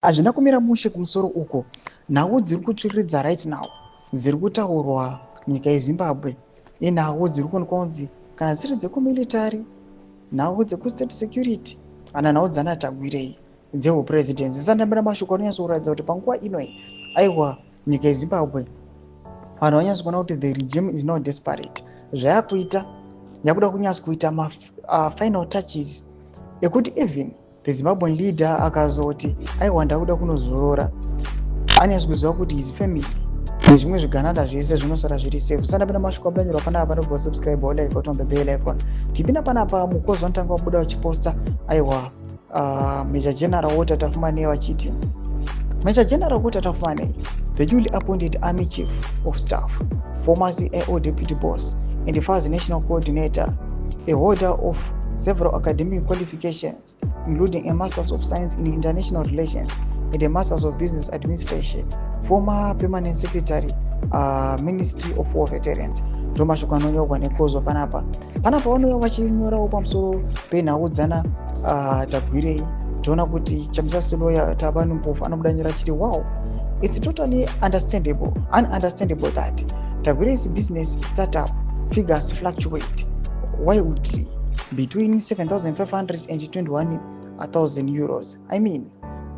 Hazvina kumira mushe kumusoro uko. Nhau dziri kutsviriridza right now dziri kutaurwa munyika yeZimbabwe inhau dziri kuonekwa kunzi kana dziri dzekumilitary, nhau dzekustate security kana nhau dzana Tagwirei dzeupresident. Zisandambira mashoko anonyatsokuratidza kuti panguva ino aiwa, nyika yeZimbabwe vanhu vanyatso kuona kuti the regime is now desperate. Zvayakuita yakuda kunyatso kuita mafinal touches ekuti even the Zimbabwean leader akazoti, "Aiwa, ndakuda kunozorora," anyatso kuziva kuti his family nezvimwe zvigananda zvese zvinosara zviri safe. Sandapinda mashoko abudanyorwa panapa, panobva subscribe, like, on the bell icon. Tipinda panapa, mukozi vanotanga wabuda vachiposta, aiwa, Major General Walter Tapfumaneyi vachiti, "Major General Walter Tapfumaneyi, the newly appointed army chief of staff, former CIO deputy boss and FAZ national coordinator, a holder of several academic qualifications including a Masters of Science in International Relations and a Masters of Business Administration, former permanent secretary, Ministry of War Veterans." Ndo mashoko anonyorwa nekozwa panapa. Panapa vanouya vachinyorawo pamusoro penhau dzana Tagwirei. Toona kuti Chamisa lawyer Thabani Mpofu anobuda nyora achiti, "Wow, it's totally understandable ununderstandable that Tagwirei's business startup figures fluctuate wildly between 7500 and €21,000. I mean,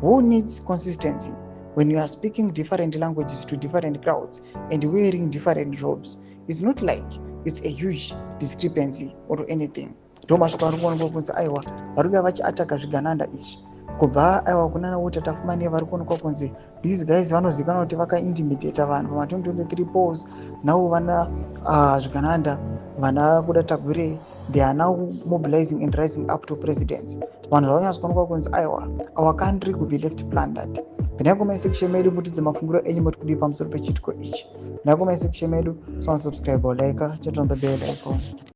who needs consistency when you are speaking different languages to different crowds and wearing different robes? It's not like it's a huge discrepancy or anything." Ndo mashoko ari kuonekwa kunzi aiwa, vari kuya vachiataka zvigananda izvi kubva aiwa kunana Walter Tapfumaneyi. Vari kuonekwa kunzi these guys vanozivikanwa kuti vakaintimidata vanhu pama2023 polls. Now vana zvigananda vana kuda Tagwirei, they are now mobilizing and rising up to presidency. Vanhu zvavanyatso kuonekwa kunzi aiwa, our country could be left plundered. Pinai comment section medu, mutidze mafungiro enyu, moti kudii pamusoro pechiitiko ichi. Pinai comment section medu, so subscribe or like, turn on the bell icon.